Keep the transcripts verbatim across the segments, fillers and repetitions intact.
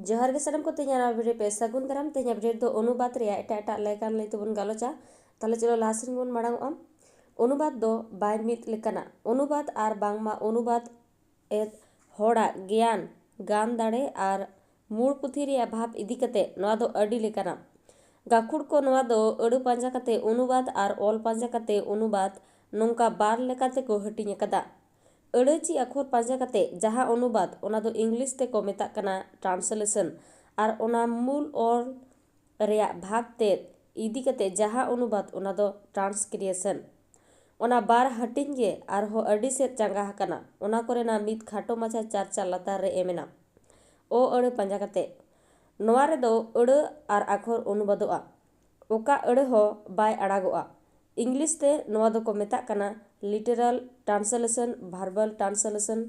ᱡᱚᱦᱟᱨ ᱜᱮ ᱥᱟᱱᱟᱢ ᱠᱚ, ᱛᱮᱦᱮᱧᱟᱜ ᱱᱚᱣᱟ video ᱨᱮ ᱯᱮ ᱥᱟᱹᱜᱩᱱ ᱫᱟᱨᱟᱢ᱾ ᱛᱮᱦᱮᱧᱟᱜ video ᱨᱮᱫᱚ ᱚᱱᱩᱵᱟᱫ ᱨᱮᱭᱟᱜ ᱮᱴᱟᱜ ᱮᱴᱟᱜ ᱞᱮᱠᱟᱱ ᱞᱟᱹᱭ ᱛᱮᱵᱚᱱ ᱜᱟᱞᱚᱪᱟ᱾ ᱛᱟᱦᱞᱮ ᱪᱚᱞᱚ ᱞᱟᱦᱟ ᱥᱮᱱ ᱵᱚᱱ ᱢᱟᱲᱟᱝ ᱚᱜᱼᱟ᱾ ᱚᱱᱩᱵᱟᱫ ᱫᱚ ᱵᱟᱭ ᱢᱤᱫ ᱞᱮᱠᱟᱱᱟ᱾ ᱚᱱᱩᱵᱟᱫ ᱟᱨ ᱵᱟᱝᱢᱟ ᱚᱱᱩᱵᱟᱫ ᱮᱫ ᱦᱚᱲᱟᱜ ᱜᱮᱭᱟᱱ, ᱜᱟᱱ ᱫᱟᱲᱮ ᱟᱨ ᱢᱩᱲ ᱯᱩᱛᱷᱤ ᱨᱮᱭᱟᱜ ᱵᱷᱟᱵᱽ ᱤᱫᱤ ᱠᱟᱛᱮ ᱱᱚᱣᱟ ᱫᱚ ᱟᱹᱰᱤ ᱞᱮᱠᱟᱱᱟ᱾ ᱜᱟᱹᱠᱷᱩᱲ ᱠᱚ ᱱᱚᱣᱟ ᱫᱚ ᱟᱹᱲᱟᱹ ᱯᱟᱸᱡᱟ ᱠᱟᱛᱮ ᱚᱱᱩᱵᱟᱫ ᱟᱨ ᱚᱞ ᱯᱟᱸᱡᱟ ᱠᱟᱛᱮ ᱚᱱᱩᱵᱟᱫ ᱱᱚᱝᱠᱟ ᱵᱟᱨ ᱞᱮᱠᱟ ᱛᱮᱠᱚ ᱦᱟᱹᱴᱤᱧ ᱟᱠᱟᱫᱟ᱾ ᱟᱹᱲᱟᱹ ᱪᱮ ᱟᱠᱷᱚᱨ ᱯᱟᱸᱡᱟ ᱠᱟᱛᱮ ᱡᱟᱦᱟᱸ ᱚᱱᱩᱵᱟᱫ, ᱚᱱᱟ ᱫᱚ ᱤᱝᱞᱤᱥ ᱛᱮᱠᱚ ᱢᱮᱛᱟᱜ ᱠᱟᱱᱟ translation, ᱟᱨ ᱚᱱᱟ ᱢᱩᱞ ᱚᱞ ᱨᱮᱭᱟᱜ ᱵᱷᱟᱵᱽ ᱛᱮᱫ ᱤᱫᱤ ᱠᱟᱛᱮ ᱡᱟᱦᱟᱸ ᱚᱱᱩᱵᱟᱫ, ᱚᱱᱟ ᱫᱚ transcription᱾ ᱚᱱᱟ ᱵᱟᱨ ᱦᱟᱹᱴᱤᱧ ᱜᱮ ᱟᱨᱦᱚᱸ ᱟᱹᱰᱤ ᱥᱮᱫ ᱪᱟᱸᱜᱟ ᱟᱠᱟᱱᱟ᱾ ᱚᱱᱟ ᱠᱚᱨᱮᱱᱟᱜ ᱢᱤᱫ ᱠᱷᱟᱴᱚ ᱢᱟᱪᱷᱟ ᱪᱟᱨᱪᱟ ᱞᱟᱛᱟᱨ ᱨᱮ ᱮᱢ ᱮᱱᱟ᱾ ᱚ ᱟᱹᱲᱟᱹ ᱯᱟᱸᱡᱟ ᱠᱟᱛᱮ᱾ ᱱᱚᱣᱟ ᱨᱮᱫᱚ ᱟᱹᱲᱟᱹ ᱟᱨ ᱟᱠᱷᱚᱨ ᱚᱱᱩᱵᱟᱫᱚᱜᱼᱟ᱾ ᱚᱠᱟ ᱟᱹᱲᱟᱹ ᱦᱚᱸ ᱵᱟᱭ ᱟᱲᱟᱜᱚᱜᱼᱟ᱾ ᱤᱝᱞᱤᱥ ᱛᱮ ᱱᱚᱣᱟ ᱫᱚᱠᱚ ᱢᱮᱛᱟᱜ ᱠᱟᱱᱟ literal translation, verbal translation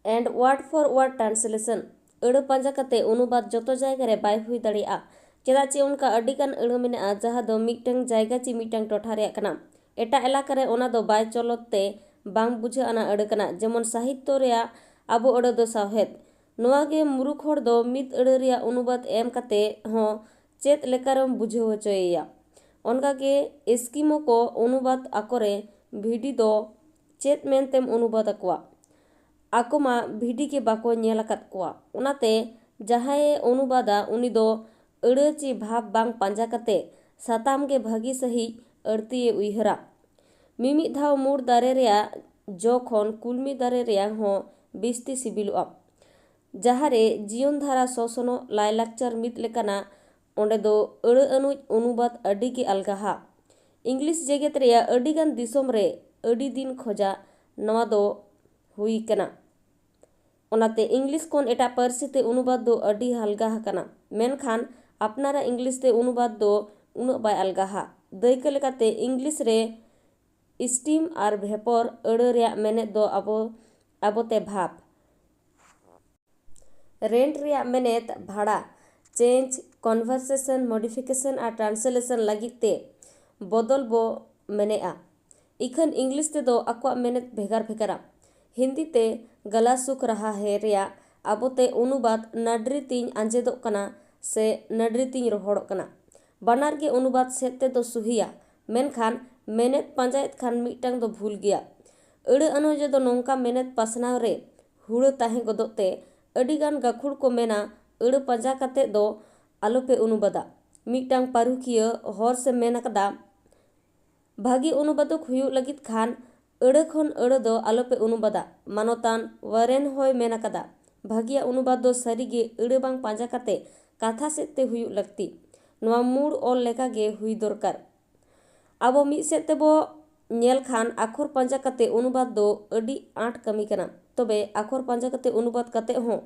and word for word translation᱾ ᱟᱹᱲᱟᱹ ᱯᱟᱸᱡᱟ ᱠᱟᱛᱮ ᱚᱱᱩᱵᱟᱫ ᱡᱚᱛᱚ ᱡᱟᱭᱜᱟ ᱨᱮ ᱵᱟᱭ ᱦᱩᱭ ᱫᱟᱲᱮᱭᱟᱜᱼᱟ, ᱪᱮᱫᱟᱜ ᱪᱮ ᱚᱱᱠᱟ ᱟᱹᱰᱤ ᱜᱟᱱ ᱟᱹᱲᱟᱹ ᱢᱮᱱᱟᱜᱼᱟ ᱡᱟᱦᱟᱸ ᱫᱚ ᱢᱤᱫᱴᱟᱝ ᱡᱟᱭᱜᱟ ᱪᱮ ᱢᱤᱫᱴᱟᱝ ᱴᱚᱴᱷᱟ ᱨᱮᱭᱟᱜ ᱠᱟᱱᱟ᱾ ᱮᱴᱟᱜ ᱮᱞᱟᱠᱟ ᱨᱮ ᱚᱱᱟ ᱫᱚ ᱵᱟᱭ ᱪᱚᱞᱚᱛ ᱛᱮ ᱵᱟᱝ ᱵᱩᱡᱷᱟᱹᱜ ᱟᱱᱟ ᱟᱹᱲᱟᱹ ᱠᱟᱱᱟ, ᱡᱮᱢᱚᱱ ᱥᱟᱦᱤᱛᱛᱚ ᱨᱮᱭᱟᱜ ᱟᱵᱚ ᱟᱹᱲᱟᱹ ᱫᱚ ᱥᱟᱶᱦᱮᱫ᱾ ᱱᱚᱣᱟ ᱜᱮ ᱢᱩᱨᱩᱠᱷ ᱦᱚᱲ ᱫᱚ ᱢᱤᱫ ᱟᱹᱲᱟᱹ ᱨᱮᱭᱟᱜ ᱚᱱᱩᱵᱟᱫ ᱮᱢ ᱠᱟᱛᱮ ᱦᱚᱸ ᱪᱮᱫ ᱞᱮᱠᱟᱨᱮᱢ ᱵᱩᱡᱷᱟᱹᱣ ᱦᱚᱪᱚᱭᱮᱭᱟ? ᱚᱱᱠᱟ ᱜᱮ ᱮᱥᱠᱤᱢᱳ ᱠᱚ ᱚᱱᱩᱵᱟᱫ ᱟᱠᱚ ᱨᱮ ᱵᱷᱤᱰᱤ ᱫᱚ ᱪᱮᱫ ᱢᱮᱱᱛᱮᱢ ᱚᱱᱩᱵᱟᱫ ᱟᱠᱚᱣᱟ? ᱟᱠᱚ ᱢᱟ ᱵᱷᱤᱰᱤ ᱜᱮ ᱵᱟᱠᱚ ᱧᱮᱞ ᱟᱠᱟᱫ ᱠᱚᱣᱟ᱾ ᱚᱱᱟᱛᱮ ᱡᱟᱦᱟᱸᱭᱮ ᱚᱱᱩᱵᱟᱫᱟ ᱩᱱᱤ ᱫᱚ ᱟᱹᱲᱟᱹ ᱪᱮ ᱵᱷᱟᱵᱽ ᱵᱟᱝ ᱯᱟᱸᱡᱟ ᱠᱟᱛᱮ ᱥᱟᱛᱟᱢ ᱜᱮ ᱵᱷᱟᱹᱜᱤ ᱥᱟᱹᱦᱤᱡ ᱟᱹᱲᱛᱤᱭᱮ ᱩᱭᱦᱟᱹᱨᱟ᱾ ᱢᱤᱢᱤᱫ ᱫᱷᱟᱣ ᱢᱩᱲ ᱫᱟᱨᱮ ᱨᱮᱭᱟᱜ ᱡᱚ ᱠᱷᱚᱱ ᱠᱩᱞᱢᱤ ᱫᱟᱨᱮ ᱨᱮᱭᱟᱝ ᱦᱚᱸ ᱵᱤᱥᱛᱤ ᱥᱤᱵᱤᱞᱚᱜᱼᱟ᱾ ᱡᱟᱦᱟᱸ ᱨᱮ ᱡᱤᱭᱚᱱ ᱫᱷᱟᱨᱟ ᱥᱚᱥᱚᱱᱚᱜ ᱞᱟᱭᱞᱟᱠᱪᱟᱨ ᱢᱤᱫ ᱞᱮᱠᱟᱱᱟ, ᱚᱸᱰᱮ ᱫᱚ ᱟᱹᱲᱟᱹ ᱟᱹᱱᱩᱡ ᱚᱱᱩᱵᱟᱫ ᱟᱹᱰᱤ ᱜᱮ ᱟᱞᱜᱟᱦᱟ᱾ ᱤᱝᱞᱤᱥ ᱡᱮᱜᱮᱛ ᱨᱮᱭᱟᱜ ᱟᱹᱰᱤ ᱜᱟᱱ ᱫᱤᱥᱚᱢ ᱨᱮ ᱟᱹᱰᱤ ᱫᱤᱱ ᱠᱷᱚᱡᱟᱜ ᱱᱚᱣᱟ ᱫᱚ ᱦᱩᱭ ᱠᱟᱱᱟ᱾ ᱚᱱᱟᱛᱮ ᱤᱝᱞᱤᱥ ᱠᱷᱚᱱ ᱮᱴᱟᱜ ᱯᱟᱹᱨᱥᱤ ᱛᱮ ᱚᱱᱩᱵᱟᱫ ᱫᱚ ᱟᱹᱰᱤ ᱟᱞᱜᱟ ᱟᱠᱟᱱᱟ, ᱢᱮᱱᱠᱷᱟᱱ ᱟᱯᱱᱟᱨᱟᱜ ᱤᱝᱞᱤᱥ ᱛᱮ ᱚᱱᱩᱵᱟᱫ ᱫᱚ ᱩᱱᱟᱹᱜ ᱵᱟᱭ ᱟᱞᱜᱟᱦᱟ᱾ ᱫᱟᱹᱭᱠᱟᱹ ᱞᱮᱠᱟᱛᱮ, ᱤᱝᱞᱤᱥ ᱨᱮ ᱥᱴᱤᱢ ᱟᱨ ᱵᱷᱮᱯᱚᱨ ᱟᱹᱲᱟᱹ ᱨᱮᱭᱟᱜ ᱢᱮᱱᱮᱫ ᱫᱚ ᱟᱵᱚ, ᱟᱵᱚᱛᱮ ᱵᱷᱟᱵᱽ᱾ ᱨᱮᱱᱴ ᱨᱮᱭᱟᱜ ᱢᱮᱱᱮᱫ ᱵᱷᱟᱲᱟ᱾ ᱪᱮᱧᱡᱽ, ᱠᱚᱱᱵᱷᱟᱨᱥᱮᱥᱚᱱ, ᱢᱚᱰᱤᱯᱷᱤᱠᱮᱥᱚᱱ ᱟᱨ ᱴᱨᱟᱱᱥᱞᱮᱥᱚᱱ ᱞᱟᱹᱜᱤᱫ ᱛᱮ ᱵᱚᱫᱚᱞ ᱵᱚ ᱢᱮᱱᱮᱫᱼᱟ᱾ ᱤᱠᱷᱟᱹᱱ ᱤᱝᱞᱤᱥ ᱛᱮᱫᱚ ᱟᱠᱚᱣᱟᱜ ᱢᱮᱱᱮᱫ ᱵᱷᱮᱜᱟᱨ ᱵᱷᱮᱜᱟᱨᱟ᱾ ᱦᱤᱱᱫᱤ ᱛᱮ ᱜᱟᱞᱟ ᱥᱩᱠ ᱨᱟᱦᱟ ᱦᱮ ᱨᱮᱭᱟᱜ ᱟᱵᱚᱛᱮ ᱚᱱᱩᱵᱟᱫ ᱱᱟᱹᱰᱨᱤ ᱛᱤᱧ ᱟᱸᱡᱮᱫᱚᱜ ᱠᱟᱱᱟ ᱥᱮ ᱱᱟᱹᱰᱨᱤ ᱛᱤᱧ ᱨᱚᱦᱚᱲᱚᱜ ᱠᱟᱱᱟ᱾ ᱵᱟᱱᱟᱨ ᱜᱮ ᱚᱱᱩᱵᱟᱫ ᱥᱮᱫ ᱛᱮᱫᱚ ᱥᱩᱦᱤᱭᱟ, ᱢᱮᱱᱠᱷᱟᱱ ᱢᱮᱱᱮᱛ ᱯᱟᱸᱡᱟᱭᱮᱫ ᱠᱷᱟᱱ ᱢᱤᱫᱴᱟᱝ ᱫᱚ ᱵᱷᱩᱞ ᱜᱮᱭᱟ᱾ ᱟᱹᱲᱟᱹ ᱟᱱᱚᱡᱚ ᱫᱚ ᱱᱚᱝᱠᱟ ᱢᱮᱱᱮᱛ ᱯᱟᱥᱱᱟᱣ ᱨᱮ ᱦᱩᱲᱟᱹ ᱛᱟᱦᱮᱸ ᱜᱚᱫᱚᱜ ᱛᱮ ᱟᱹᱰᱤᱜᱟᱱ ᱜᱟᱹᱠᱷᱩᱲ ᱠᱚ ᱢᱮᱱᱟ, ᱟᱹᱲᱟᱹ ᱯᱟᱸᱡᱟ ᱠᱟᱛᱮ ᱫᱚ ᱟᱞᱚᱯᱮ ᱚᱱᱩᱵᱟᱫᱟ᱾ ᱢᱤᱫᱴᱟᱝ ᱯᱟᱹᱨᱩᱠᱷᱤᱭᱟᱹ ᱦᱚᱨ ᱥᱮ ᱢᱮᱱ ᱟᱠᱟᱫᱟ, ᱵᱷᱟᱹᱜᱤ ᱚᱱᱩᱵᱟᱫᱚᱠ ᱦᱩᱭᱩᱜ ᱞᱟᱹᱜᱤᱫ ᱠᱷᱟᱱ ᱟᱹᱲᱟᱹ ᱠᱷᱚᱱ ᱟᱹᱲᱟᱹ ᱫᱚ ᱟᱞᱚᱯᱮ ᱚᱱᱩᱵᱟᱫᱟ᱾ ᱢᱟᱱᱚᱛᱟᱱ ᱣᱟᱨᱮᱱ ᱦᱚᱸᱭ ᱢᱮᱱ ᱟᱠᱟᱫᱟ, ᱵᱷᱟᱹᱜᱤᱭᱟᱜ ᱚᱱᱩᱵᱟᱫ ᱫᱚ ᱥᱟᱹᱨᱤᱜᱮ ᱟᱹᱲᱟᱹ ᱵᱟᱝ ᱯᱟᱸᱡᱟ ᱠᱟᱛᱮ ᱠᱟᱛᱷᱟ ᱥᱮᱫ ᱛᱮ ᱦᱩᱭᱩᱜ ᱞᱟᱹᱠᱛᱤ᱾ ᱱᱚᱣᱟ ᱢᱩᱲ ᱚᱞ ᱞᱮᱠᱟᱜᱮ ᱦᱩᱭ ᱫᱚᱨᱠᱟᱨ᱾ ᱟᱵᱚ ᱢᱤᱫ ᱥᱮᱫ ᱛᱮᱵᱚ ᱧᱮᱞ ᱠᱷᱟᱱ ᱟᱠᱷᱚᱨ ᱯᱟᱸᱡᱟ ᱠᱟᱛᱮ ᱚᱱᱩᱵᱟᱫ ᱫᱚ ᱟᱹᱰᱤ ᱟᱸᱴ ᱠᱟᱹᱢᱤ ᱠᱟᱱᱟ᱾ ᱛᱚᱵᱮ ᱟᱠᱷᱚᱨ ᱯᱟᱸᱡᱟ ᱠᱟᱛᱮ ᱚᱱᱩᱵᱟᱫ ᱠᱟᱛᱮ ᱦᱚᱸ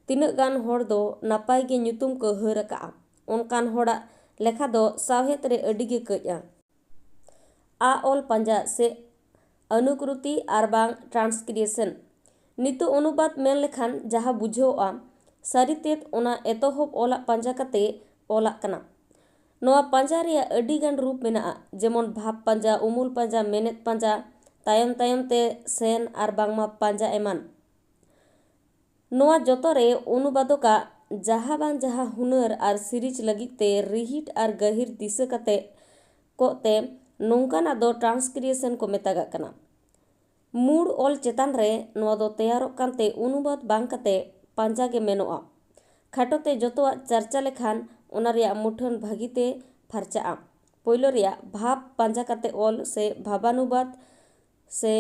ᱛᱤᱱᱟᱹᱜ ᱜᱟᱱ ᱦᱚᱲ ᱫᱚ ᱱᱟᱯᱟᱭ ᱜᱮ ᱧᱩᱛᱩᱢ ᱠᱚ ᱦᱟᱹᱨ ᱟᱠᱟᱜᱼᱟ᱾ ᱚᱱᱠᱟᱱ ᱦᱚᱲᱟᱜ ᱞᱮᱠᱷᱟ ᱫᱚ ᱥᱟᱶᱦᱮᱫ ᱨᱮ ᱟᱹᱰᱤ ᱜᱮ ᱠᱟᱹᱡᱼᱟ᱾ ᱟ ᱚᱞ ᱯᱟᱸᱡᱟ ᱥᱮ ᱚᱱᱩᱠᱨᱩᱛᱤ ᱟᱨ ᱵᱟᱝ transcription᱾ ᱱᱤᱛᱚᱜ ᱚᱱᱩᱵᱟᱫ ᱢᱮᱱ ᱞᱮᱠᱷᱟᱱ ᱡᱟᱦᱟᱸ ᱵᱩᱡᱷᱟᱹᱣᱜᱼᱟ, ᱥᱟᱹᱨᱤ ᱛᱮᱫ ᱚᱱᱟ ᱮᱛᱚᱦᱚᱵ ᱚᱞᱟᱜ ᱯᱟᱸᱡᱟ ᱠᱟᱛᱮ ᱚᱞᱟᱜ ᱠᱟᱱᱟ᱾ ᱱᱚᱣᱟ ᱯᱟᱸᱡᱟ ᱨᱮᱭᱟᱜ ᱟᱹᱰᱤ ᱜᱟᱱ ᱨᱩᱯ ᱢᱮᱱᱟᱜᱼᱟ, ᱡᱮᱢᱚᱱ ᱵᱷᱟᱵᱽ ᱯᱟᱸᱡᱟ, ᱩᱢᱩᱞ ᱯᱟᱸᱡᱟ, ᱢᱮᱱᱮᱛ ᱯᱟᱸᱡᱟ, ᱛᱟᱭᱚᱢ ᱛᱟᱭᱚᱢ ᱛᱮ ᱥᱮᱱ ᱟᱨ ᱵᱟᱝᱢᱟ ᱯᱟᱸᱡᱟ ᱮᱢᱟᱱ᱾ ᱱᱚᱣᱟ ᱡᱚᱛᱚ ᱨᱮ ᱚᱱᱩᱵᱟᱫᱚᱠᱟᱜ ᱡᱟᱦᱟᱸ ᱵᱟᱝ ᱡᱟᱦᱟᱸ ᱦᱩᱱᱟᱹᱨ ᱟᱨ ᱥᱤᱨᱤᱡᱽ ᱞᱟᱹᱜᱤᱫ ᱛᱮ ᱨᱤᱦᱤᱴ ᱟᱨ ᱜᱟᱹᱦᱤᱨ ᱫᱤᱥᱟᱹ ᱠᱟᱛᱮ ᱠᱚᱜ ᱛᱮ ᱱᱚᱝᱠᱟᱱᱟᱜ ᱫᱚ transcription ᱠᱚ ᱢᱮᱛᱟᱜᱟᱜ ᱠᱟᱱᱟ᱾ ᱢᱩᱲ ᱚᱞ ᱪᱮᱛᱟᱱ ᱨᱮ ᱱᱚᱣᱟ ᱫᱚ ᱛᱮᱭᱟᱨᱚᱜ ᱠᱟᱱᱛᱮ ᱚᱱᱩᱵᱟᱫ ᱵᱟᱝ ᱠᱟᱛᱮ ᱯᱟᱸᱡᱟ ᱜᱮ ᱢᱮᱱᱚᱜᱼᱟ᱾ ᱠᱷᱟᱴᱚ ᱛᱮ ᱡᱚᱛᱚᱣᱟᱜ ᱪᱟᱨᱪᱟ ᱞᱮᱠᱷᱟᱱ ᱚᱱᱟ ᱨᱮᱭᱟᱜ ᱢᱩᱴᱷᱟᱹᱱ ᱵᱷᱟᱹᱜᱤ ᱛᱮ ᱯᱷᱟᱨᱪᱟᱜᱼᱟ᱾ ᱯᱳᱭᱞᱳ ᱨᱮᱭᱟᱜ ᱵᱷᱟᱵᱽ ᱯᱟᱸᱡᱟ ᱠᱟᱛᱮ ᱚᱞ ᱥᱮ ᱵᱷᱟᱵᱟᱱᱩᱵᱟᱫ ᱥᱮ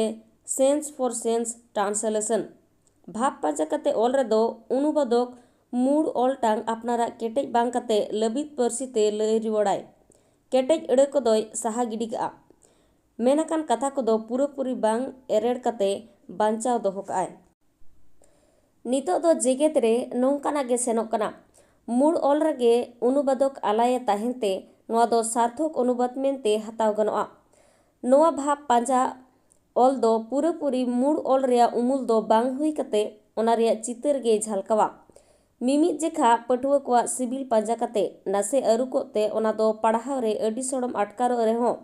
sense for sense translation᱾ ᱵᱷᱟᱵᱽ ᱯᱟᱸᱡᱟ ᱠᱟᱛᱮ ᱚᱞ ᱨᱮᱫᱚ ᱚᱱᱩᱵᱟᱫᱚᱠ ᱢᱩᱲ ᱚᱞ ᱴᱟᱝ ᱟᱯᱱᱟᱨᱟᱜ ᱠᱮᱴᱮᱡ ᱵᱟᱝ ᱠᱟᱛᱮ ᱞᱟᱹᱵᱤᱫ ᱯᱟᱹᱨᱥᱤ ᱛᱮ ᱞᱟᱹᱭ ᱨᱩᱣᱟᱹᱲᱟᱭ᱾ ᱠᱮᱴᱮᱡ ᱟᱹᱲᱟᱹ ᱠᱚᱫᱚᱭ ᱥᱟᱦᱟ ᱜᱤᱰᱤ ᱠᱟᱜᱼᱟ᱾ ᱢᱮᱱ ᱟᱠᱟᱱ ᱠᱟᱛᱷᱟ ᱠᱚᱫᱚ ᱯᱩᱨᱟᱹᱯᱩᱨᱤ ᱵᱟᱝ ᱮᱨᱮᱲ ᱠᱟᱛᱮ ᱵᱟᱧᱪᱟᱣ ᱫᱚᱦᱚ ᱠᱟᱜᱼᱟᱭ᱾ ᱱᱤᱛᱚᱜ ᱫᱚ ᱡᱮᱜᱮᱛ ᱨᱮ ᱱᱚᱝᱠᱟᱱᱟᱜ ᱜᱮ ᱥᱮᱱᱚᱜ ᱠᱟᱱᱟ᱾ ᱢᱩᱲ ᱚᱞ ᱨᱮᱜᱮ ᱚᱱᱩᱵᱟᱫᱚᱠ ᱟᱞᱟᱭᱮ ᱛᱟᱦᱮᱱ ᱛᱮ ᱱᱚᱣᱟ ᱫᱚ ᱥᱟᱨᱛᱷᱚᱠ ᱚᱱᱩᱵᱟᱫ ᱢᱮᱱᱛᱮ ᱦᱟᱛᱟᱣ ᱜᱟᱱᱚᱜᱼᱟ᱾ ᱱᱚᱣᱟ ᱵᱷᱟᱵᱽ ᱯᱟᱸᱡᱟ ᱚᱞ ᱫᱚ ᱯᱩᱨᱟᱹᱯᱩᱨᱤ ᱢᱩᱲ ᱚᱞ ᱨᱮᱭᱟᱜ ᱩᱢᱩᱞ ᱫᱚ ᱵᱟᱝ ᱦᱩᱭ ᱠᱟᱛᱮ ᱚᱱᱟ ᱨᱮᱭᱟᱜ ᱪᱤᱛᱟᱹᱨ ᱜᱮᱭ ᱡᱷᱟᱞᱠᱟᱣᱟ᱾ ᱢᱤᱢᱤᱫ ᱡᱮᱠᱷᱟ ᱯᱟᱹᱴᱷᱩᱣᱟᱹ ᱠᱚᱣᱟᱜ ᱥᱤᱵᱤᱞ ᱯᱟᱸᱡᱟ ᱠᱟᱛᱮ ᱱᱟᱥᱮ ᱟᱹᱨᱩ ᱠᱚᱜ ᱛᱮ ᱚᱱᱟ ᱫᱚ ᱯᱟᱲᱦᱟᱣ ᱨᱮ ᱟᱹᱰᱤ ᱥᱚᱲᱚᱢ ᱟᱴᱠᱟᱨᱚᱜ ᱨᱮᱦᱚᱸ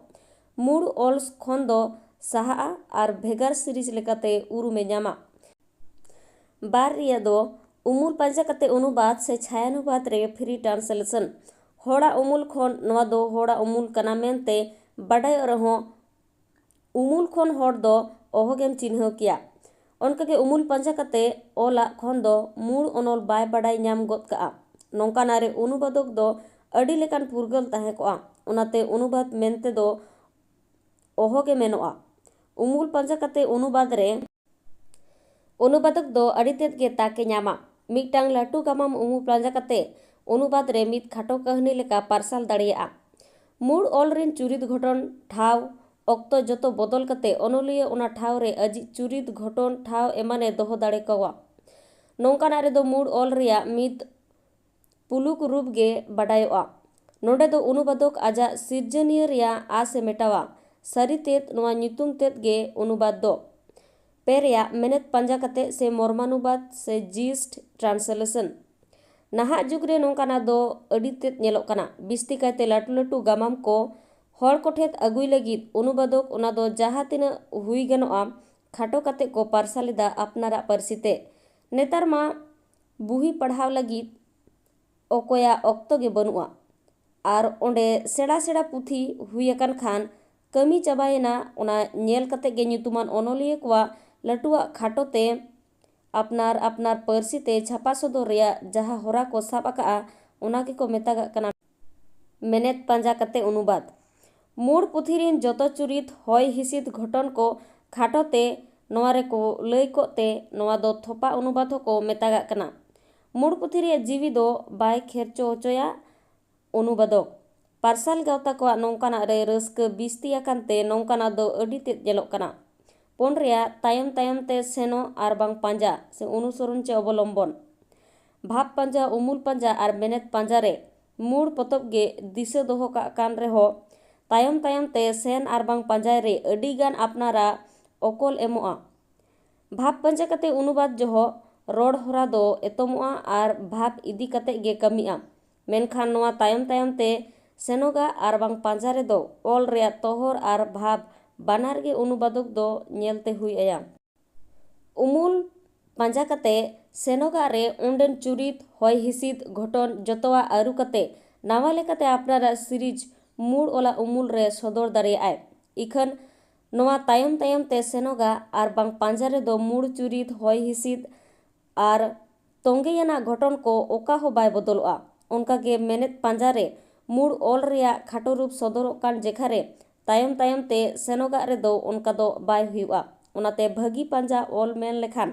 ᱢᱩᱲ ᱚᱞ ᱠᱷᱚᱱ ᱫᱚ ᱥᱟᱦᱟᱜᱼᱟ ᱟᱨ ᱵᱷᱮᱜᱟᱨ ᱥᱤᱨᱤᱡᱽ ᱞᱮᱠᱟᱛᱮ ᱩᱨᱩᱢᱮ ᱧᱟᱢᱟ᱾ ᱵᱟᱨ ᱨᱮᱭᱟᱜ ᱫᱚ ᱩᱢᱩᱞ ᱯᱟᱸᱡᱟ ᱠᱟᱛᱮ ᱚᱱᱩᱵᱟᱫ ᱥᱮ ᱪᱷᱟᱭᱟᱱᱩᱵᱟᱫ ᱨᱮ free translation᱾ ᱦᱚᱲᱟᱜ ᱩᱢᱩᱞ ᱠᱷᱚᱱ ᱱᱚᱣᱟ ᱫᱚ ᱦᱚᱲᱟᱜ ᱩᱢᱩᱞ ᱠᱟᱱᱟ ᱢᱮᱱᱛᱮ ᱵᱟᱰᱟᱭᱚᱜ ᱨᱮᱦᱚᱸ, ᱩᱢᱩᱞ ᱠᱷᱚᱱ ᱦᱚᱲ ᱫᱚ ᱚᱦᱚᱜᱮᱢ ᱪᱤᱱᱦᱟᱹᱣ ᱠᱮᱭᱟ᱾ ᱚᱱᱠᱟᱜᱮ ᱩᱢᱩᱞ ᱯᱟᱸᱡᱟ ᱠᱟᱛᱮ ᱚᱞᱟᱜ ᱠᱷᱚᱱ ᱫᱚ ᱢᱩᱲ ᱚᱱᱚᱞ ᱵᱟᱭ ᱵᱟᱰᱟᱭ ᱧᱟᱢ ᱜᱚᱫ ᱠᱟᱜᱼᱟ᱾ ᱱᱚᱝᱠᱟᱱᱟᱜ ᱨᱮ ᱚᱱᱩᱵᱟᱫᱚᱠ ᱫᱚ ᱟᱹᱰᱤ ᱞᱮᱠᱟᱱ ᱯᱷᱩᱨᱜᱟᱹᱞ ᱛᱟᱦᱮᱸ ᱠᱚᱜᱼᱟ᱾ ᱚᱱᱟᱛᱮ ᱚᱱᱩᱵᱟᱫ ᱢᱮᱱᱛᱮ ᱫᱚ ᱚᱦᱚᱜᱮ ᱢᱮᱱᱚᱜᱼᱟ᱾ ᱩᱢᱩᱞ ᱯᱟᱸᱡᱟ ᱠᱟᱛᱮ ᱚᱱᱩᱵᱟᱫ ᱨᱮ ᱚᱱᱩᱵᱟᱫᱚᱠ ᱫᱚ ᱟᱹᱰᱤ ᱛᱮᱫ ᱜᱮ ᱛᱟᱠ ᱮ ᱧᱟᱢᱟ᱾ ᱢᱤᱫᱴᱟᱝ ᱞᱟᱹᱴᱩ ᱜᱟᱢᱟᱢ ᱩᱢᱩᱞ ᱯᱟᱸᱡᱟ ᱠᱟᱛᱮ ᱚᱱᱩᱵᱟᱫ ᱨᱮ ᱢᱤᱫ ᱠᱷᱟᱴᱚ ᱠᱟᱹᱦᱱᱤ ᱞᱮᱠᱟ ᱯᱟᱨᱥᱟᱞ ᱫᱟᱲᱮᱭᱟᱜᱼᱟ᱾ ᱢᱩᱲ ᱚᱞ ᱨᱮᱱ ᱪᱩᱨᱤᱛ ᱜᱷᱚᱴᱚᱱ, ᱴᱷᱟᱶ, ᱚᱠᱛᱚ ᱡᱚᱛᱚ ᱵᱚᱫᱚᱞ ᱠᱟᱛᱮ ᱚᱱᱚᱞᱤᱭᱟᱹ ᱚᱱᱟ ᱴᱷᱟᱶ ᱨᱮ ᱟᱡᱤᱡ ᱪᱩᱨᱤᱛ ᱜᱷᱚᱴᱚᱱ ᱴᱷᱟᱶ ᱮᱢᱟᱱᱮ ᱫᱚᱦᱚ ᱫᱟᱲᱮ ᱠᱚᱣᱟ᱾ ᱱᱚᱝᱠᱟᱱᱟᱜ ᱨᱮᱫᱚ ᱢᱩᱲ ᱚᱞ ᱨᱮᱭᱟᱜ ᱢᱤᱫ ᱯᱩᱞᱩᱠ ᱨᱩᱯ ᱜᱮ ᱵᱟᱰᱟᱭᱚᱜᱼᱟ᱾ ᱱᱚᱰᱮ ᱫᱚ ᱚᱱᱩᱵᱟᱫᱚᱠ ᱟᱡᱟᱜ ᱥᱤᱨᱡᱚᱱᱤᱭᱟᱹ ᱨᱮᱭᱟᱜ ᱟᱸᱥ ᱮ ᱢᱮᱴᱟᱣᱟ᱾ ᱥᱟᱹᱨᱤ ᱛᱮᱫ ᱱᱚᱣᱟ ᱧᱩᱛᱩᱢ ᱛᱮᱫ ᱜᱮ ᱚᱱᱩᱵᱟᱫ ᱫᱚ᱾ ᱯᱮ ᱨᱮᱭᱟᱜ ᱢᱮᱱᱮᱛ ᱯᱟᱸᱡᱟ ᱠᱟᱛᱮ ᱥᱮ ᱢᱚᱨᱢᱟᱱᱩᱵᱟᱫ ᱥᱮ gist translation᱾ ᱱᱟᱦᱟᱜ ᱡᱩᱜᱽ ᱨᱮ ᱱᱚᱝᱠᱟᱱᱟᱜ ᱫᱚ ᱟᱹᱰᱤ ᱛᱮᱫ ᱧᱮᱞᱚᱜ ᱠᱟᱱᱟ᱾ ᱵᱤᱥᱛᱤ ᱠᱟᱭᱛᱮ ᱞᱟᱹᱴᱩ ᱞᱟᱹᱴᱩ ᱜᱟᱢᱟᱢ ᱠᱚ ᱦᱚᱲ ᱠᱚᱴᱷᱮᱱ ᱟᱹᱜᱩᱭ ᱞᱟᱹᱜᱤᱫ ᱚᱱᱩᱵᱟᱫᱚᱠ ᱚᱱᱟ ᱫᱚ ᱡᱟᱦᱟᱸ ᱛᱤᱱᱟᱹᱜ ᱦᱩᱭ ᱜᱟᱱᱚᱜᱼᱟ ᱠᱷᱟᱴᱚ ᱠᱟᱛᱮ ᱠᱚ ᱯᱟᱨᱥᱟᱞ ᱮᱫᱟ ᱟᱯᱱᱟᱨᱟᱜ ᱯᱟᱹᱨᱥᱤ ᱛᱮ᱾ ᱱᱮᱛᱟᱨ ᱢᱟ ᱵᱩᱦᱤ ᱯᱟᱲᱦᱟᱣ ᱞᱟᱹᱜᱤᱫ ᱚᱠᱚᱭᱟᱜ ᱚᱠᱛᱚ ᱜᱮ ᱵᱟᱹᱱᱩᱜᱼᱟ᱾ ᱟᱨ ᱚᱸᱰᱮ ᱥᱮᱬᱟ ᱥᱮᱬᱟ ᱯᱩᱛᱷᱤ ᱦᱩᱭ ᱟᱠᱟᱱ ᱠᱷᱟᱱ ᱠᱟᱹᱢᱤ ᱪᱟᱵᱟᱭᱮᱱᱟ᱾ ᱚᱱᱟ ᱧᱮᱞ ᱠᱟᱛᱮ ᱜᱮ ᱧᱩᱛᱩᱢᱟᱱ ᱚᱱᱚᱞᱤᱭᱟᱹ ᱠᱚᱣᱟᱜ ᱞᱟᱹᱴᱩᱣᱟᱜ ᱠᱷᱟᱴᱚ ᱛᱮ ᱟᱯᱱᱟᱨ ᱟᱯᱱᱟᱨ ᱯᱟᱹᱨᱥᱤ ᱛᱮ ᱪᱷᱟᱯᱟ ᱥᱚᱫᱚᱨ ᱨᱮᱭᱟᱜ ᱡᱟᱦᱟᱸ ᱦᱚᱨᱟ ᱠᱚ ᱥᱟᱵ ᱟᱠᱟᱜᱼᱟ, ᱚᱱᱟ ᱜᱮᱠᱚ ᱢᱮᱛᱟᱜᱟᱜ ᱠᱟᱱᱟ ᱢᱮᱱᱮᱛ ᱯᱟᱸᱡᱟ ᱠᱟᱛᱮ ᱚᱱᱩᱵᱟᱫ᱾ ᱢᱩᱲ ᱯᱩᱛᱷᱤ ᱨᱤᱱ ᱡᱚᱛᱚ ᱪᱩᱨᱤᱛ, ᱦᱚᱭ ᱦᱤᱸᱥᱤᱫ ᱜᱷᱚᱴᱚᱱ ᱠᱚ ᱠᱷᱟᱴᱚ ᱛᱮ ᱱᱚᱣᱟ ᱨᱮᱠᱚ ᱞᱟᱹᱭ ᱠᱚᱜ ᱛᱮ ᱱᱚᱣᱟ ᱫᱚ ᱛᱷᱚᱯᱟ ᱚᱱᱩᱵᱟᱫ ᱦᱚᱸᱠᱚ ᱢᱮᱛᱟᱜᱟᱜ ᱠᱟᱱᱟ᱾ ᱢᱩᱲ ᱯᱩᱛᱷᱤ ᱨᱮᱭᱟᱜ ᱡᱤᱣᱤ ᱫᱚ ᱵᱟᱭ ᱠᱷᱮᱨᱪᱚ ᱦᱚᱪᱚᱭᱟ ᱚᱱᱩᱵᱟᱫᱚᱠ᱾ ᱯᱟᱨᱥᱟᱞ ᱜᱟᱶᱛᱟ ᱠᱚᱣᱟᱜ ᱱᱚᱝᱠᱟᱱᱟᱜ ᱨᱮ ᱨᱟᱹᱥᱠᱟᱹ ᱵᱤᱥᱛᱤ ᱟᱠᱟᱱ ᱛᱮ ᱱᱚᱝᱠᱟᱱᱟᱜ ᱫᱚ ᱟᱹᱰᱤ ᱛᱮᱫ ᱧᱮᱞᱚᱜ ᱠᱟᱱᱟ᱾ ᱯᱩᱱ ᱨᱮᱭᱟᱜ ᱛᱟᱭᱚᱢ ᱛᱟᱭᱚᱢ ᱛᱮ ᱥᱮᱱᱚᱜ ᱟᱨ ᱵᱟᱝ ᱯᱟᱸᱡᱟ ᱥᱮ ᱚᱱᱩᱥᱚᱨᱚᱱ ᱪᱮ ᱚᱵᱚᱞᱚᱢᱵᱚᱱ᱾ ᱵᱷᱟᱵᱽ ᱯᱟᱸᱡᱟ, ᱩᱢᱩᱞ ᱯᱟᱸᱡᱟ ᱟᱨ ᱢᱮᱱᱮᱛ ᱯᱟᱸᱡᱟ ᱨᱮ ᱢᱩᱲ ᱯᱚᱛᱚᱵ ᱜᱮ ᱫᱤᱥᱟᱹ ᱫᱚᱦᱚ ᱠᱟᱜ ᱠᱟᱱ ᱨᱮᱦᱚᱸ, ᱛᱟᱭᱚᱢ ᱛᱟᱭᱚᱢ ᱛᱮ ᱥᱮᱱ ᱟᱨ ᱵᱟᱝ ᱯᱟᱸᱡᱟᱭ ᱨᱮ ᱟᱹᱰᱤ ᱜᱟᱱ ᱟᱯᱱᱟᱨᱟᱜ ᱚᱠᱚᱞ ᱮᱢᱚᱜᱼᱟ᱾ ᱵᱷᱟᱵᱽ ᱯᱟᱸᱡᱟ ᱠᱟᱛᱮ ᱚᱱᱩᱵᱟᱫ ᱡᱚᱦᱚᱜ ᱨᱚᱲ ᱦᱚᱨᱟ ᱫᱚ ᱮᱛᱚᱢᱚᱜᱼᱟ ᱟᱨ ᱵᱷᱟᱵᱽ ᱤᱫᱤ ᱠᱟᱛᱮ ᱜᱮ ᱠᱟᱹᱢᱤᱜᱼᱟ᱾ ᱢᱮᱱᱠᱷᱟᱱ ᱱᱚᱣᱟ ᱛᱟᱭᱚᱢ ᱛᱟᱭᱚᱢ ᱛᱮ ᱥᱮᱱᱚᱜᱟ ᱟᱨ ᱵᱟᱝ ᱯᱟᱸᱡᱟ ᱨᱮᱫᱚ ᱚᱞ ᱨᱮᱭᱟᱜ ᱛᱚᱦᱚᱨ ᱟᱨ ᱵᱷᱟᱵᱽ ᱵᱟᱱᱟᱨ ᱜᱮ ᱚᱱᱩᱵᱟᱫᱚᱠ ᱫᱚ ᱧᱮᱞᱛᱮ ᱦᱩᱭ ᱟᱭᱟ᱾ ᱩᱢᱩᱞ ᱯᱟᱸᱡᱟ ᱠᱟᱛᱮ ᱥᱮᱱᱚᱜᱟᱜ ᱨᱮ ᱚᱸᱰᱮᱱ ᱪᱩᱨᱤᱛ, ᱦᱚᱭ ᱦᱤᱸᱥᱤᱫ, ᱜᱷᱚᱴᱚᱱ ᱡᱚᱛᱚᱣᱟᱜ ᱟᱹᱨᱩ ᱠᱟᱛᱮ ᱱᱟᱣᱟ ᱞᱮᱠᱟᱛᱮ ᱟᱯᱱᱟᱨᱟᱜ ᱥᱤᱨᱤᱡᱽ ᱢᱩᱲ ᱚᱞᱟᱜ ᱩᱢᱩᱞ ᱨᱮ ᱥᱚᱫᱚᱨ ᱫᱟᱲᱮᱭᱟᱜᱼᱟᱭ᱾ ᱤᱠᱷᱟᱹᱱ ᱱᱚᱣᱟ ᱛᱟᱭᱚᱢ ᱛᱟᱭᱚᱢ ᱛᱮ ᱥᱮᱱᱚᱜᱟᱜ ᱟᱨ ᱵᱟᱝ ᱯᱟᱸᱡᱟ ᱨᱮᱫᱚ ᱢᱩᱲ ᱪᱩᱨᱤᱛ, ᱦᱚᱭ ᱦᱤᱸᱥᱤᱫ ᱟᱨ ᱛᱚᱸᱜᱮᱭᱟᱱᱟᱜ ᱜᱷᱚᱴᱚᱱ ᱠᱚ ᱚᱠᱟ ᱦᱚᱸ ᱵᱟᱭ ᱵᱚᱫᱚᱞᱚᱜᱼᱟ᱾ ᱚᱱᱠᱟᱜᱮ ᱢᱮᱱᱮᱫ ᱯᱟᱸᱡᱟ ᱨᱮ ᱢᱩᱲ ᱚᱞ ᱨᱮᱭᱟᱜ ᱠᱷᱟᱴᱚ ᱨᱩᱯ ᱥᱚᱫᱚᱨᱚᱜ ᱠᱟᱱ ᱡᱮᱠᱷᱟ ᱨᱮ ᱛᱟᱭᱚᱢ ᱛᱟᱭᱚᱢ ᱛᱮ ᱥᱮᱱᱚᱜᱟᱜ ᱨᱮᱫᱚ ᱚᱱᱠᱟ ᱫᱚ ᱵᱟᱭ ᱦᱩᱭᱩᱜᱼᱟ᱾ ᱚᱱᱟᱛᱮ ᱵᱷᱟᱹᱜᱤ ᱯᱟᱸᱡᱟ ᱚᱞ ᱢᱮᱱ ᱞᱮᱠᱷᱟᱱ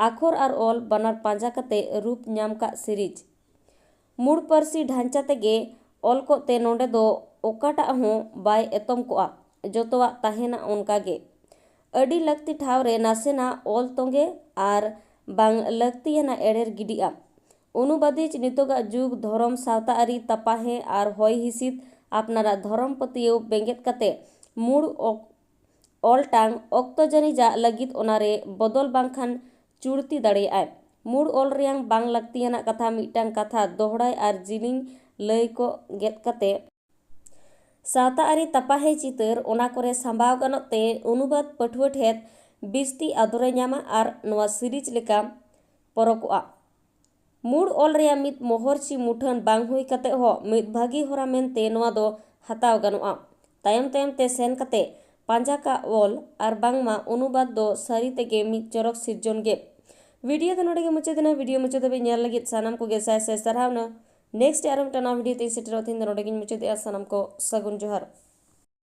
ᱟᱠᱷᱚᱨ ᱟᱨ ᱚᱞ ᱵᱟᱱᱟᱨ ᱯᱟᱸᱡᱟ ᱠᱟᱛᱮ ᱨᱩᱯ ᱧᱟᱢ ᱠᱟᱜ ᱥᱤᱨᱤᱡᱽ᱾ ᱢᱩᱲ ᱯᱟᱹᱨᱥᱤ ᱰᱷᱟᱧᱪᱟ ᱛᱮᱜᱮ ᱚᱞ ᱠᱚᱜ ᱛᱮ ᱱᱚᱰᱮ ᱫᱚ ᱚᱠᱟᱴᱟᱜ ᱦᱚᱸ ᱵᱟᱭ ᱮᱛᱚᱢ ᱠᱚᱜᱼᱟ, ᱡᱚᱛᱚᱣᱟᱜ ᱛᱟᱦᱮᱱᱟ ᱚᱱᱠᱟ ᱜᱮ᱾ ᱟᱹᱰᱤ ᱞᱟᱹᱠᱛᱤ ᱴᱷᱟᱶ ᱨᱮ ᱱᱟᱥᱮᱱᱟᱜ ᱚᱞ ᱛᱚᱸᱜᱮ ᱟᱨ ᱵᱟᱝ ᱞᱟᱹᱠᱛᱤᱭᱟᱱᱟᱜ ᱮᱲᱮᱨ ᱜᱤᱰᱤᱜᱼᱟ᱾ ᱚᱱᱩᱵᱟᱫᱤᱡ ᱱᱤᱛᱚᱜᱟᱜ ᱡᱩᱜᱽ, ᱫᱷᱚᱨᱚᱢ, ᱥᱟᱶᱛᱟ ᱟᱹᱨᱤ, ᱛᱟᱯᱟᱦᱮ ᱟᱨ ᱦᱚᱭ ᱦᱤᱸᱥᱤᱫ ᱟᱯᱱᱟᱨᱟᱜ ᱫᱷᱚᱨᱚᱢ ᱯᱟᱹᱛᱭᱟᱹᱣ ᱵᱮᱸᱜᱮᱫ ᱠᱟᱛᱮ ᱢᱩᱲ ᱚᱠ-, ᱚᱞᱴᱟᱝ ᱚᱠᱛᱚ ᱡᱟᱹᱱᱤᱡᱟᱜ ᱞᱟᱹᱜᱤᱫ ᱚᱱᱟᱨᱮ ᱵᱚᱫᱚᱞ ᱵᱟᱝᱠᱷᱟᱱ ᱪᱩᱲᱛᱤ ᱫᱟᱲᱮᱭᱟᱜᱼᱟᱭ᱾ ᱢᱩᱲ ᱚᱞ ᱨᱮᱭᱟᱝ ᱵᱟᱝ ᱞᱟᱹᱠᱛᱤᱭᱟᱱᱟᱜ ᱠᱟᱛᱷᱟ ᱢᱤᱫᱴᱟᱝ ᱠᱟᱛᱷᱟ ᱫᱚᱦᱲᱟᱭ ᱟᱨ ᱡᱤᱞᱤᱧ ᱞᱟᱹᱭ ᱠᱚ ᱜᱮᱫ ᱠᱟᱛᱮ ᱥᱟᱶᱛᱟ ᱟᱹᱨᱤ ᱛᱟᱯᱟᱦᱮ ᱪᱤᱛᱟᱹᱨ ᱚᱱᱟ ᱠᱚᱨᱮ ᱥᱟᱢᱵᱟᱣ ᱜᱟᱱᱚᱜ ᱛᱮ ᱚᱱᱩᱵᱟᱫ ᱯᱟᱹᱴᱷᱩᱣᱟᱹ ᱴᱷᱮᱫ ᱵᱤᱥᱛᱤ ᱟᱫᱚᱨᱮ ᱧᱟᱢᱟ ᱟᱨ ᱱᱚᱣᱟ ᱥᱤᱨᱤᱡᱽ ᱞᱮᱠᱟ ᱯᱚᱨᱚᱠᱚᱜᱼᱟ᱾ ᱢᱩᱲ ᱚᱞ ᱨᱮᱭᱟᱜ ᱢᱤᱫ ᱢᱚᱦᱚᱨ ᱪᱤ ᱢᱩᱴᱷᱟᱹᱱ ᱵᱟᱝ ᱦᱩᱭ ᱠᱟᱛᱮ ᱦᱚᱸ ᱢᱤᱫ ᱵᱷᱟᱹᱜᱤ ᱦᱚᱨᱟ ᱢᱮᱱᱛᱮ ᱱᱚᱣᱟ ᱫᱚ ᱦᱟᱛᱟᱣ ᱜᱟᱱᱚᱜᱼᱟ᱾ ᱛᱟᱭᱚᱢ ᱛᱟᱭᱚᱢ ᱛᱮ ᱥᱮᱱ ᱠᱟᱛᱮ ᱯᱟᱸᱡᱟ ᱠᱟᱜ ᱚᱞ ᱟᱨ ᱵᱟᱝᱢᱟ ᱚᱱᱩᱵᱟᱫ ᱫᱚ ᱥᱟᱹᱨᱤ ᱛᱮᱜᱮ ᱢᱤᱫ ᱪᱚᱨᱚᱠ ᱥᱤᱨᱡᱚᱱ ᱜᱮ᱾ ᱵᱷᱤᱰᱤᱭᱳ ᱫᱚ ᱱᱚᱰᱮ ᱜᱮ ᱢᱩᱪᱟᱹᱫ ᱮᱱᱟ᱾ ᱵᱷᱤᱰᱤᱭᱳ ᱢᱩᱪᱟᱹᱫ ᱫᱷᱟᱹᱵᱤᱡ ᱧᱮᱞ ᱞᱟᱹᱜᱤᱫ ᱥᱟᱱᱟᱢ ᱠᱚᱜᱮ ᱥᱟᱭ ᱥᱟᱭ ᱥᱟᱨᱦᱟᱣ ᱱᱟ᱾ ᱱᱮᱠᱥᱴ ᱟᱨᱚ ᱢᱤᱫᱴᱟᱝ ᱱᱟᱣᱟ ᱵᱷᱤᱰᱤᱭᱳ ᱛᱮᱧ ᱥᱮᱴᱮᱨᱚᱜ᱾ ᱛᱮᱦᱮᱧ ᱫᱚ ᱱᱚᱰᱮ ᱜᱤᱧ ᱢᱩᱪᱟᱹᱫᱮᱜᱼᱟ᱾ ᱥᱟᱱᱟᱢ ᱠᱚ ᱥᱟᱹᱜᱩᱱ ᱡᱚᱦᱟᱨ᱾